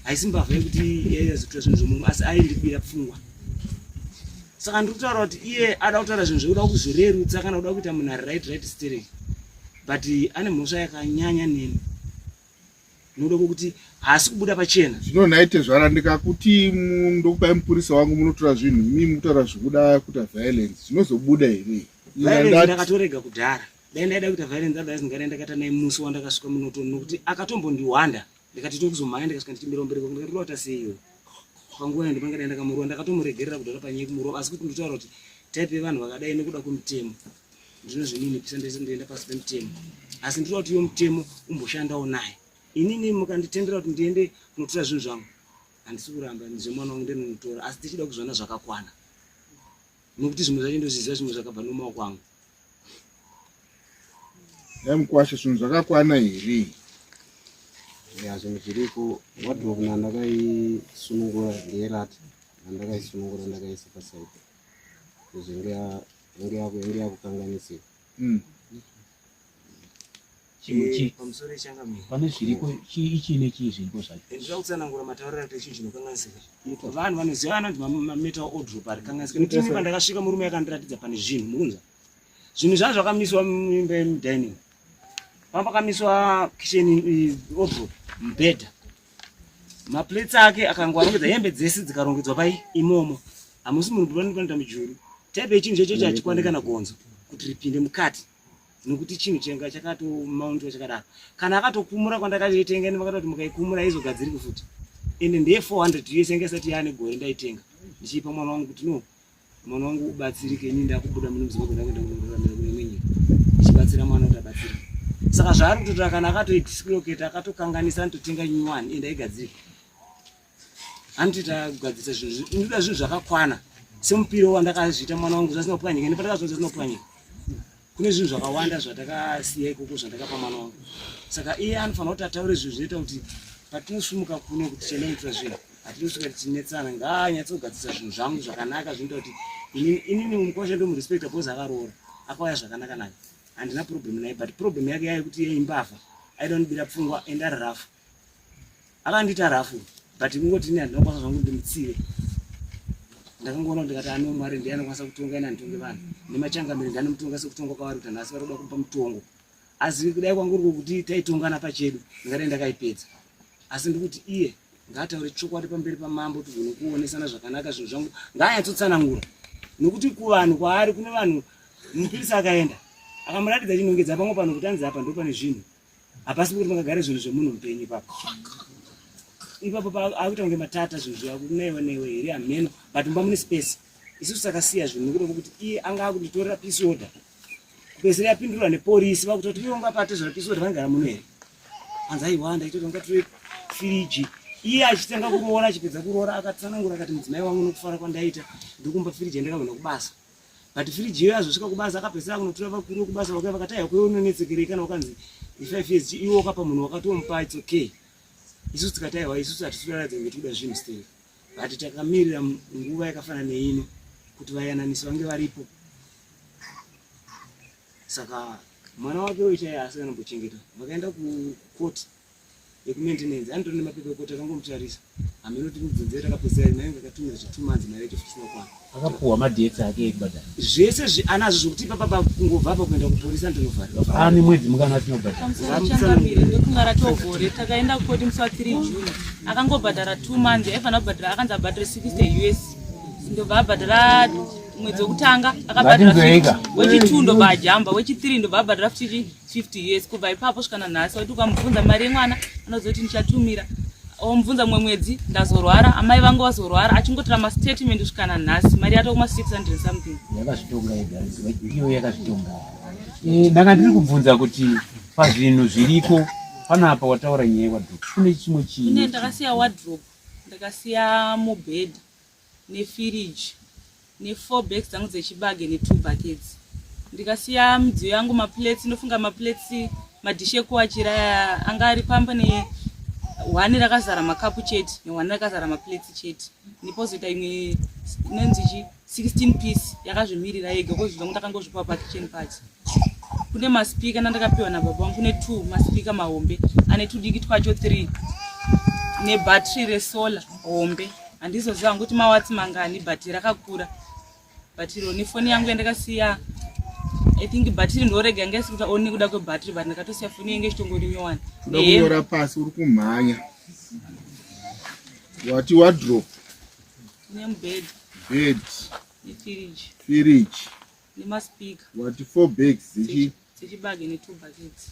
Haisi mbavha yekuti yaizotora zvinhu zvemunhu asi aindibira pfungwa. Saka ndiri kutaura kuti iye ada kutaura zvinhu zvekuda kuzvirerutsa kana kuda kuita munhu ari right right stereki. But ane mhosva yakanyanya neni. Nokuda kwokuti haasi kubuda pachena. Zvino nhai tezvara ndikakuti ndokupai mupurisa wangu munotora zvinhu imi mukutaura zvekuda kuita violence zvinozobuda here? Violence ndakatorega kudhara. Dai ndaida kuita violence otherwise ndingadai ndakaita naye musi wandakasvika muNorton nokuti akatombondihwanda ndikati tokuzomhanya ndikasvika ndichimira mberi kwake ndikati unoda sei iwe panguva iyo ndipangadai ndakamurowa ndakatomuregerera kudhara panyaya yekumurova asi kuti ndinotaura kuti type yevanhu vakadai nekuda kwemutemo ndinozvininipisa ndese ndoenda pasi pemutemo asi ndinoda kuti iwo mutemo umboshandawo naye inini mukanditendera kuti ndiende kunotora zvinhu zvangu handisi kuramba zvemwana wangu ndinonotora asi tichida kuzviona zvakakwana nokuti zvimwe zvacho ndozviziva zvimwe zvakabva nomaoko angu Dai mukwasha zvinhu zvakakwana here? Ya zvinhu zviriko wardrobe nandakaisunungura ndeyerati nandakaisunungura ndakaisa pasaidi izvo inge yakukanganisika. Pamusoro ichangamire. Pane zviriko chii ichii nechii zviriko zvacho. Ndinoda kutsanangura matauriro akuita chinhu chinokanganisika. Vanhu vanoziva anonzi mametal wardrobe arikanganisika. Nekuti ini pandakasvika murume akandiratidza pane zvinhu mukunzwa. Zvinhu zvanga zvakamiswa muimba yemudining. Panga pakamiswa kitchen wardrobe, mubhedha. Maplates ake akangoarongedza hembe dzese dzikarongedzwa pai imomo. Hamusi munhu panoita mujuru. Type yechinhu checho chachikwande kana gonzo kuti ripinde mukati. Nokuti chinhu chenga chakatomauntiwa chakadaro. Kana akatokumura kwandakaitenga ende vakatoti mukaikumura haizogadziriki futi. Ende ndeye 400 US yanga isati yaane gore ndaitenga. Ndichiipa mwana wangu kuti no mwana wangu ubatsirike ini ndakubuda muno muZimbabwe ndakuenda kunoraramira kune imwe nyika. kubatsira mwana kuti abatsire. Saka zvaari kutotora kana akatoidislocate akatokanganisa anototenga new one ende aigadzirika. Anotoita kugadzirisa zvinhu inoda zvinhu zvakakwana semupiro wandakazviita mwana wangu zvasina kupwanyika ende pandakazviona zvasina kupwanyika. Kune zvinhu zvakawanda zvatakasiya ikoko zvandakapa mwana wangu. Saka iye anofanira kuti ataure zvinhu zvinoita kuti patinosumuka kuno kuti tiende kunotora zvinhu hatinosvika tichinetsana ngaanyatsogadzirisa zvinhu zvangu zvakanaka zvinoita kuti inini mukwasha ndomurespecta because akaroora akauya zvakanaka naka handina problem naye but problem yake yaye kuti iye imbavha aida kundibira pfungwa and ari rafu akandiita rafu but kungoti ini handina kukwanisa zvangu ndimutsive ndakangoona kuti ndikati ano mwari ndiye anokwanisa kutonga ini handitonge vanhu nemachangamire ndiye anomutonga sekutonga kwavari kuti nhasi vari kuda kumupa mutongo asi kudai kwangu uri kuti taitongana pachedu ndingadai ndakaipedza asi ndikuti iye ngaataure chokwadi pamberi pamambo tigone kuonesana zvakanaka zvinhu zvangu ngaanyatsotsanangura nokuti kuvanhu kwaari kune vanhu mupirisa akaenda akamuratidza chinongedza pamwe pano kuti anzi apa ndo pane zvinhu hapasi kuti makagara zvinhu zvemunhu mupenyu ipapo ipapo akuita kunge matata zvinhu zvakunaiwa naiwa here hameno but mumba mune space isusu takasiya zvinhu nekuda kwekuti iye anga akunditorera peace order kupedzisira yapindurwa neporisi vakutoti iwe ungapate zvona peace order vanogara muno here hanzi aiwa ndaitoti ungatore firiji iye achitanga kuroora achipedza kuroora akatsanangura akati mudzimai wangu nokufara kwandaita ndirikumba firiji yandakavona kubasa but firiji iyoyo azosvika kubasa akapedzisira kunotora vakuru vekubasa vakauya vakati aiwa kwewe unonetsekerei kana wakanzi five years iwe wakapa munhu wakatomupa its okay isusu tikati aiwa isusu hatisi kudaradza kunge tikuda zvinhu still but takamirira nguva yakafanana neino kuti vayananisi vange varipo saka mwana wake uyo chaiye asi anombochengeta vakaenda kucourt yekumaintenance anotori nemapepa ekuti akangomutarisa hameno kuti mibvunzo yatakapedzera mai yangu akatumira zve two months mari yacho futi isina kukwana akapuhwa madates ake ekubhadhara zvese anazvo zvekuti ipapa kungobva apa kuenda kupolisi anotonovharirwa ani mwedzi mungani asina kubhadhara changamire ndokunga ratovhore takaenda kukoti musi wa 3 june akangobhadhara two months aifanira kubhadhara akanzi abhadhare 60 us ndobva abhadhara mwedzi wekutanga akabhadhara wechi2 ndobva ajamba wechi3 ndobva abhadhara futi 50 years kubva ipapo svika nanhasi waiti ukamubvunza mari yemwana anozoti ndichatumira omubvunza mumwe mwedzi ndazorwara amai vangu vazorwara achingotora mastatement kusvika nanhasi mari yato kuma 600 something yakazvitonga yega iyo yakazvitonga eh, ndanga ndiri kubvunza kuti pazvinhu zviriko panapa wataura nyaya yewadrop kune chimwe chii ndakasiya wardrobe ndakasiya mubhedha nefiriji nefour bags dzangu dzechibage netwo buckets ndikasiya midziyo yangu maplates ndofunga maplates madhishi ekuwachira aya anga ari pamba ne one rakazara makapu chete neone rakazara maplates chete nepozoita imwe inonzi chi 16 piece yakazvimirira yega kozvo zvangu ndakangozvipa pakitchen party kune maspika nandakapiwa nababa vangu kune two maspika mahombe ane tudiki twacho three nebattery resolar hombe handizoziva hangu kuti mawatsi mangani but rakakura battery nefoni yangu yandakasiya i think battery ndorega yanga isiri kuita on nekuda kwebattery but ndakatosiya foni yange ichitongori nyowani Toda kunyora pasi uri kumhanya wati wardrobe nemubhedha bed nefiriji firiji nemaspeaker wati four bags dzechi dzechibage netwo buckets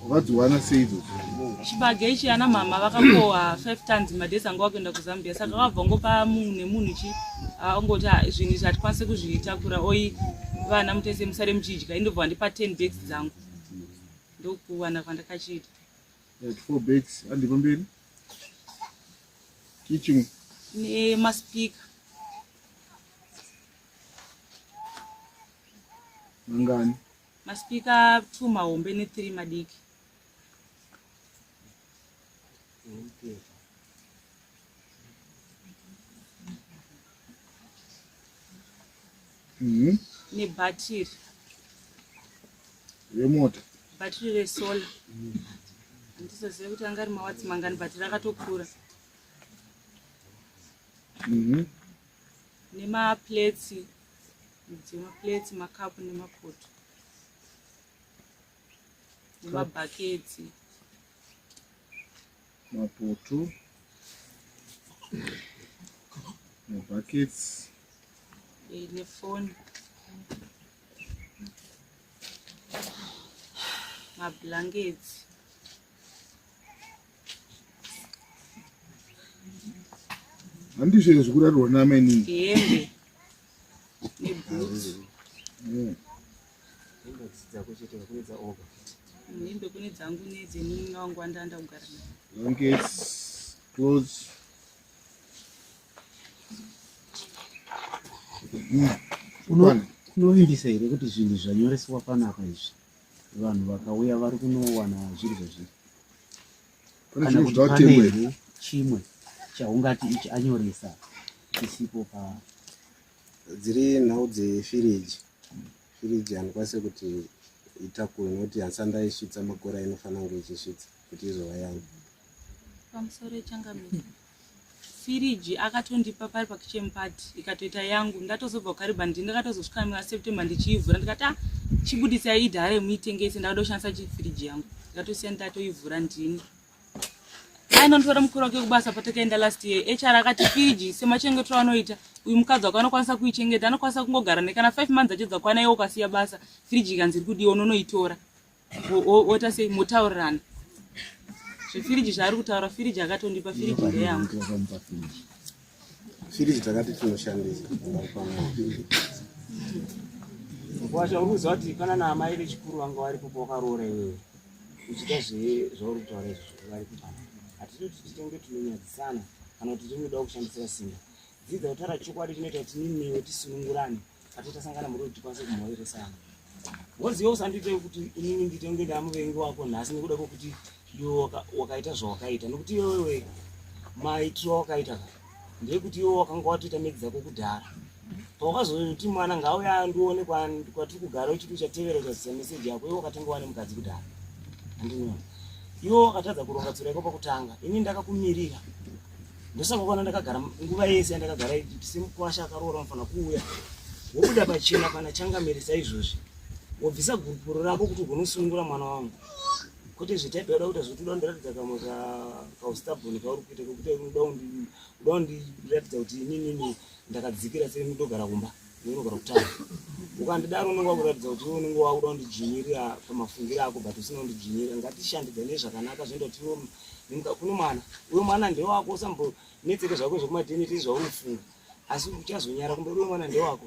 vadziwana sei idzodzo chibage ichi ana mama vakakohwa five tons madays anga wakuenda kuzambia saka vabva ngopa munhu nemunhu chi angoti ah, zvinhu izvi hatikwanise kuzvitakura oi vana mutese musare muchidya indobva wandipa ten bags dzangu ndokuwana kwandakachiita Right, four bags handi pamberi chii chimwe nemaspika mangani maspika two mahombe nethree madiki Mhm. Nebhatiri. Remota. Bhatiri resolar. Handizoziva kuti anga ari mawatsi mangani but rakatokura. Mhm. Nemaplates, midziyo maplates, makapu nemapoto. Nemabhaketsi. Mapoto. Mabuckets. Eh, nefoni. Mablankets. Handizvo here zvekurarirwa namainini? Hembe nebhutsu. Hembe dzako chete kune dzaoga. Hembe kune dzangu nedzemunin'ina wangu wandanda kugara naye. Blankets, clothes. Unovimbisa here kuti zvinhu zvanyoreswa panapa izvi vanhu vakauya vari kunowana zviri zvazviri? Pane Kana zvinhu kuti zvinoda pane kutengwa here? here chimwe chaungati ichi anyoresa chisipo pa Dziri nhau dzefiriji. Firiji handikwanise kuti itakure nekuti handisati ndaisvitsa makore ainofanira kunge ichisvitsa kuti izova yangu. Pamusoro changamire. Firiji akatondipa pari pakitchen party ikatoita yangu ndatozobva kuKariba ndini ndakatozosvika muna September ndichiivhura ndikati ah chibudisai idhare muitengese ndakada kushandisa chifiriji yangu ndikatosiya ndatoivhura ndini ainonditora mukuru wake kubasa patakaenda last year HR akati firiji semachengetero anoita uyu mukadzi wako anokwanisa kuichengeta anokwanisa kungogara nekana 5 months dzacho dzakwana iwe ukasiya basa firiji ikanzi iri kudiwa unonoitora ota sei motaurirana zvefiriji zvaari kutaura firiji akatondipa firiji ndeyangu Firiji takati tinoshandisa Kwasha uri kuziva kuti kana naamai vechikuru vanga varipo pawakaroora iwewe uchiita zvauri kutaura izvozvo varipo pana hatidi kuti titenge tinonyadzisana kana kuti tinoda kushandisira simba dzidza kutaura chokwadi chinoita kuti niniwe tisunungurane Ati tasangana muroad tikwanise kumhoresana. Woziva usandiite kuti inini ndiite kunge ndamuvengi wako nhasi nekuda kwekuti iwe wakaita zvawakaita nekuti iwewe maitiro awakaita ka ndeyekuti iwe wakanga watoita medzi dzako kudhara pawakazoti mwana ngauya andione kwatiri kugara uchiti uchatevera uchazisa meseji yako iwe wakatanga wane mukadzi kudhara andinoona iwe wakatadza kuronga tsoro yako pakutanga ini ndakakumirira Ndosaka ukaona ndakagara nguva yese yandakagara kuti semukwasha akaroora unofanira kuuya wobuda pachena pana changamire saizvozvi wobvisa gurupuro rako kuti ugone kusunungura mwana wangu kwete zvetaipe yauda kuita zvekuti uda kundiratidza kamwe kaustabhoni kauri kuita kekuti uda kundiratidza kuti ininini ndakadzikira sei ndogara kumba unogara kutanga ukandidaro unenge wakuratidza kuti iwe unenge wakuda kundidzvinyirira pamafungiro ako but usina kundidzvinyirira ngatishandidzane zvakanaka zvinoita kuti iwe kune mwana uyo mwana ndewako usambonetseke zvako zvekumateneti zvaunofunga asi uchazonyara kumberi uyo mwana ndewako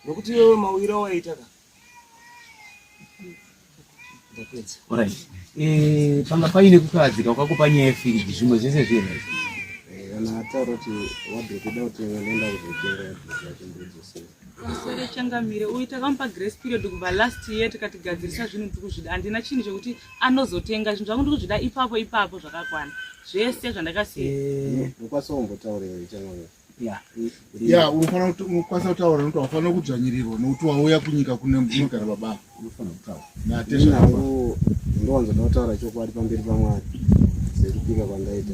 nokuti iwewe mawiro awaita ka ndapedza Alright. Eh, panga paine kukahadzika kwako panyaya yefiriji zvimwe zvese zviri right. Eh, kana ataura kuti wadhi kuda kutenga ndoenda kuzotenga wadhi yacho ndodzosera. Pamusoro changamire uyu takamupa grace period kubva last year tikatigadzirisa zvinhu tiri kuzvida handina chinhu chekuti anozotenga zvinhu zvangu ndiri kuzvida ipapo ipapo zvakakwana zvese zvandakasiya. Eh, Unokwanisa kumbotaura here changamire? yeah. Ya, unofanira kuti unokwanisa kutaura nokuti haufanira kudzvanyirirwa nokuti wauya kunyika kune kunogara baba. Unofanira kutaura. Natezvara. Hangu ndowanzoda kutaura chokwadi pamberi paMwari sekupika kwandaita.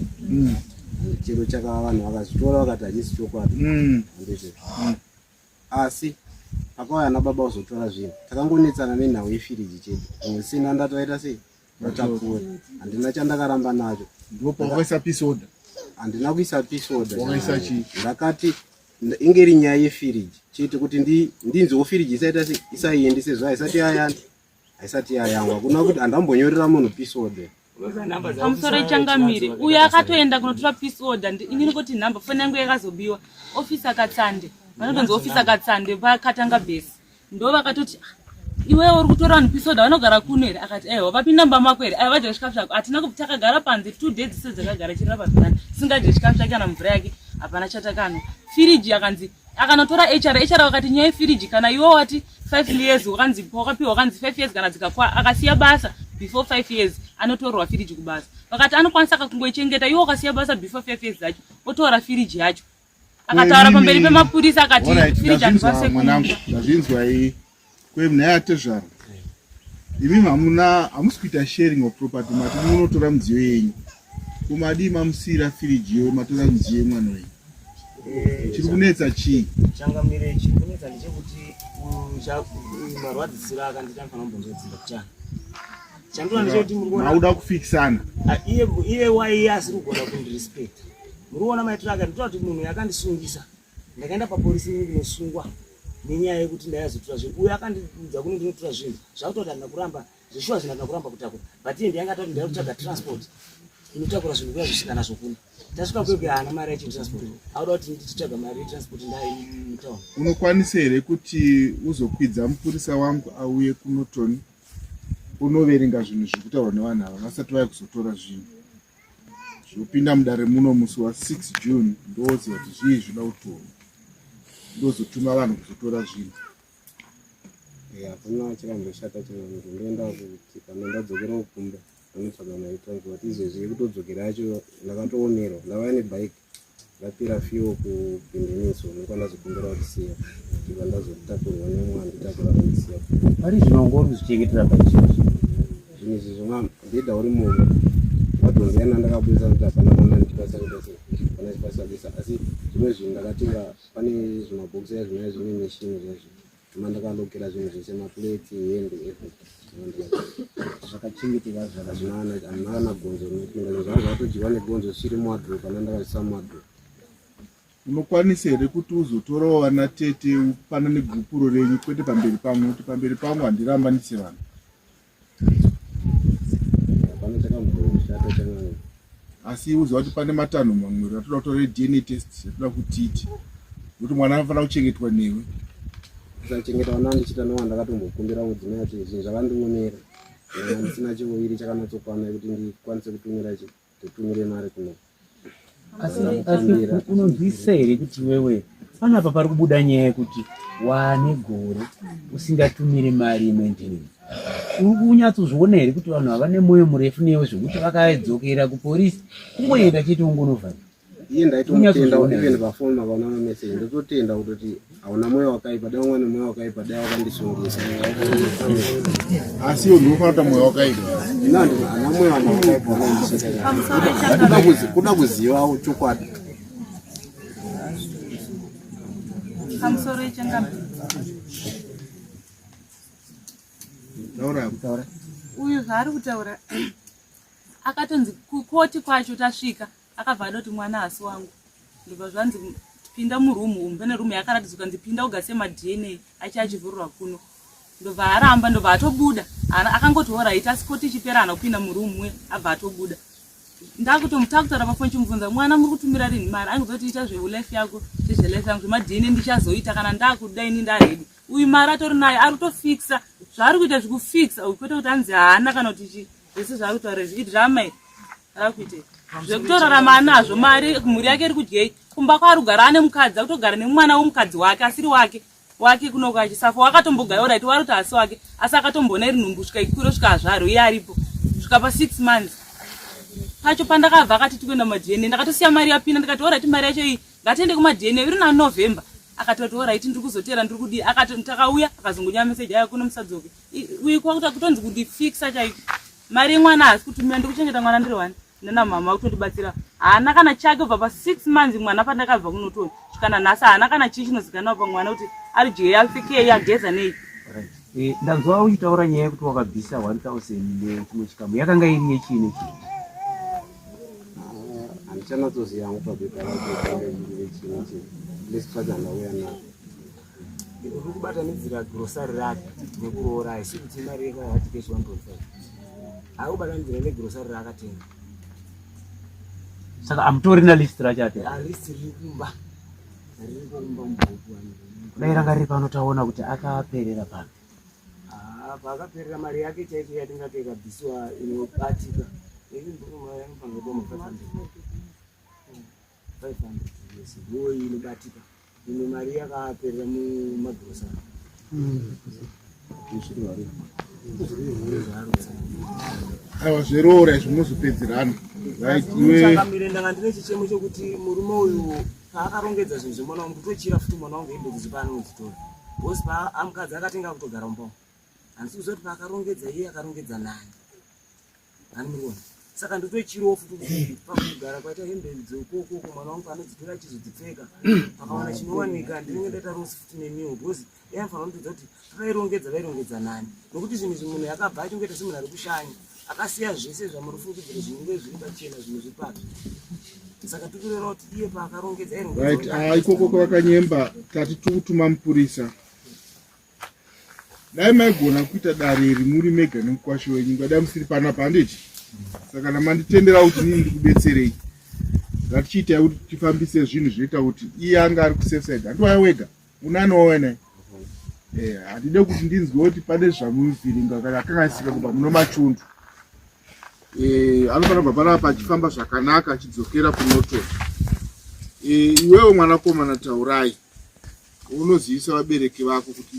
Chero chaka vanhu vakazvitora vakati hachisi chokwadi. Handizvo. Asi pakauya ana baba kuzotora zvinhu takangonetsana nenhau yefiriji chete. Imwe sina ndatoita sei? Ndatakura. Handina chandakaramba nacho. Ndipo wakaisa peace order. Handina kuisa peace order. Wakaisa chii? Ndakati inge iri nyaya yefiriji chete kuti ndinzwewo firiji isaita sei isaiendi sezvo haisati yayani haisati yayangwa hakuna kuti handambonyorera munhu peace order. Pamusoro ichangamire uyo akatoenda kunotora peace order inini kuti nhamba foni yangu yakazobiwa officer Katsande vanotonzi officer Katsande vakatanga base ndo vakatoti ah, iwewe uri kutora vanhu peace order vanogara kuno here akati ewa vapinda mumba mako here aiwa vadya chikafu chako hatina takagara panze 2 days dzese dzakagara chirira pazana singadye chikafu chake kana mvura yake hapana chatakanwa firiji akanzi akanotora HR HR vakati nyaya yefiriji kana iwe wati 5 years wakanzi wakapiwa wakanzi 5 years kana dzikakwa akasiya basa before 5 years anotorwa firiji kubasa vakati anokwanisa kakungoichengeta iwe wakasiya basa before 5 years dzacho otora firiji yacho akataura pamberi pemapurisa akati firiji handikwanise mwanangu ndazvinzwa iyi kwemnhaya yatezvara imi hamuna hamusi kuita sharing of property mati munotora midziyo yenyu kumadii mamusiyira firiji iyo matora midziyo yemwana wenyu eh, chiri kunetsa chii changamire chiri kunetsa ndechekuti marwadzisiro akandiita anofanira kumbonzodzimba kuchana chandinoda ndechekuti muri kuona mauda kufikisana ah, iye waiye asiri kugona kundirespect muri kuona maitiro ake nditoda kuti munhu yakandisungisa ndakaenda papolisi ini kunosungwa nenyaya yekuti ndaizotora zvinhu uyo akandiudza kuno ndinotora zvinhu zvakuta kuti handina kuramba zveshuwa zvinhu handina kuramba kutakura but iye ndiyanga atati ndaiya kutsvaga transport Inotakura zvinhu kuya zvisvika nazvo kuno. Tasvika kuya kuya haana mari yacho transport. Auda kuti nditsvaga mari yetransport ndai mutown. Unokwanisa here kuti uzokwidza mupurisa wangu auye kuNorton unoverenga zvinhu zviri kutaurwa nevanhu ava vasati vaya kuzotora zvinhu? Zvopinda mudare muno musi wa 6 June ndoziva kuti zvii zvinoda kutorwa. Ndozotuma vanhu kuzotora zvinhu. Hakuna chakamboshata changu ndoenda kuti kana ndadzokera kumba ndonotsvaga mari transport izvezvi yekutodzokera yacho ndakatoomerwa ndavaya nebike ndapira fuel kupindiniso ndokwandazokumbira kutisiya ndibva ndazotakurwa nemwe anditakura kundisiya pari zvino wanga uri kuzvichengetera paizvozvo zvinhu izvi zvona mbhedha uri mumba wadhonzena ndakabudisa kuti hapana mwana ndichikwanisa kuita sei hapana chikwanisa kuisa asi zvimwe zvinhu ndakatenga pane zvimabhokisi azvinaya zvine mishini zvezvi Mama ndakalokera zvinhu zvese maplates hembe everything zvakachengeteka zvakazvinana hamuna kana gonzo rinopinda zvinhu zvanga zvatodyiwa negonzo zvichiri muwadrobe pana ndakazvisa muwadrobe unokwanisa here kuti uzotorawo vana tete upanane gupuro renyu kwete pamberi pangu nokuti pamberi pangu handirambanise vanhu Hapana chakamboshata changu. Asi uziva kuti pane matanho mamwe ratoda kutora DNA test yatoda kutiti nokuti mwana anofanira kuchengetwa newe. Kusachengeta vana ndichiita nowa ndakatombokumbira mudzimai kuti zvinhu zvakandionera ndisina chiuviri chakanatsokwana kuti ndikwanise kutumira chi titumire mari kuno. Asi asi unonzwisisa here kuti iwewe panapa pari kubuda nyaya yekuti waane gore usingatumire mari yemaintenance uri kunyatsozviona here kuti vanhu ava nemwoyo murefu newe zvekuti vakadzokera kupolisi kungoenda chete ungonovhara iye ndaitomutenda even pafoni makaona mameseji ndototenda kutoti hauna mwoyo wakaipa dai umwe nemwoyo wakaipa dai wakandisungisa asi iwe ndinofanira kuita mwoyo wakaipa ana mwoyo ana wakaipa unondisungisa kuda kuziva chokwadi pamusoro ichangamire taura uyu zvaari kutaura akatonzi kukoti kwacho tasvika akabva ada kuti mwana hasi wangu ndobva zvanzi pinda murumu umu pane rumu yakaratidzwa kanzi pinda ugase madna achi achivhurwa kuno ndobva aramba ndobva atobuda akangoti horait asi koti ichipera hana kupinda murumu uye abva atobuda ndakutomutakutaura pafoni chimubvunza mwana muri kutumira rinhi mari angozoti ita zveulife yako zvezvelife yangu zvemadna ndichazoita kana ndakuda ini ndaredi uyu mari atori nayo ari kutofixa zvaari kuita zvikufixa uyu kwete kuti anzi haana kana kuti chii zvese zvaari kutaura izvi idrama iri rakuita zvekutorarama anazvo mari mhuri yake iri kudyei kumba kwaari kugara ane mukadzi akutogara nemwana wemukadzi wake asiri wake wake kunoko achisafa wakatombogara orit wari kuti asi wake asi akatomboona iri nhumbu svika ikure svika azvaro iye aripo svika pasix months pacho pandakabva akati tikuenda mumadna ndakatosiya mari yapinda ndikati orit mari yacho iyi ngatiende kumadna iri nanovember akatoti orit ndiri kuzotera ndiri kudii akati takauya akazongonya meseji aya kuno musadzoke uyu kwakuta kutonzi kundifixa chaiko mari yemwana haasi kutumira ndikuchengeta mwana ndiri wani nana mama kutondibatsira haana kana chake kubva pa six months mwana pandakabva kunotoni kana nhasi haana kana chii chinozikanwa pamwana kuti ari dyei apfekei ageza nei eh, ndanzwa uchitaura nyaya yekuti wakabvisa 1000 nechimwe chikamu yakanga iri yechii nechii ah, handichanatsoziva hangu pabepa racho rechii nechii list racho handauya naro Uri kubatanidzira grocery rake nekuroora haisi kuti imari yekahati cash 1.5. Ari kubatanidzira negrocery raakatenga. Saka amutorina list racho ate? Ah, list riri kumba. Riri kumba mubhuku. Dai ranga riri pano taona kuti akaperera papi. Ah, paakaperera mari yake chaicho yatingati ikabviswa inobatika. Ini ndiri mari yangu panga 500. 500 yes ndiyo inobatika imwe mari yakaperera mumagrosari aiwa zveroora izvi munozopedzerana right iwe Changamire ndanga ndine chichemo chekuti murume uyu paakarongedza zvinhu zvemwana wangu kutochira futi mwana wangu hembe dzichi paanodzitora because paamukadzi akatenga kutogara mumba umu handisi kuziva kuti paakarongedza iye akarongedza nani Hani muri kuona? Saka ndotochiriwo futi kuti pakugara kwaita hembe dzokokoko mwana wangu anodzitora achizodzipfeka pakawana chinowanika ndinenge ndaita rosi futi nemiwo because yaifanira kundudza kuti vairongedza vairongedza nani nokuti zvinhu izvi munhu yakabva achongoita semunhu ari kushanya akasiya zvese zvamurifungidzira zvinenge zviri pachena zvimwe zviri papi saka tikureva kuti iye paakarongedza airongedza right ah, ikoko kwavakanyemba tati tikutuma mupurisa Dai maigona kuita dare iri muri mega nemukwasha wenyu ngadai musiri panapa handiti? Saka kana manditendera kuti nini ndikubetserei, ngatichiitai kuti tifambise zvinhu zvinoita kuti iye anga ari kusafe side. Handiwaya wega, unani wauya naye? Eh, handide kuti ndinzwe kuti pane zvamuvhiringa kana akanganisika kubva muno machundu. Eh, anofanira kubva panapa achifamba zvakanaka achidzokera kunoton. Eh, iwewe mwanakomana Taurai, unozivisa vabereki vako kuti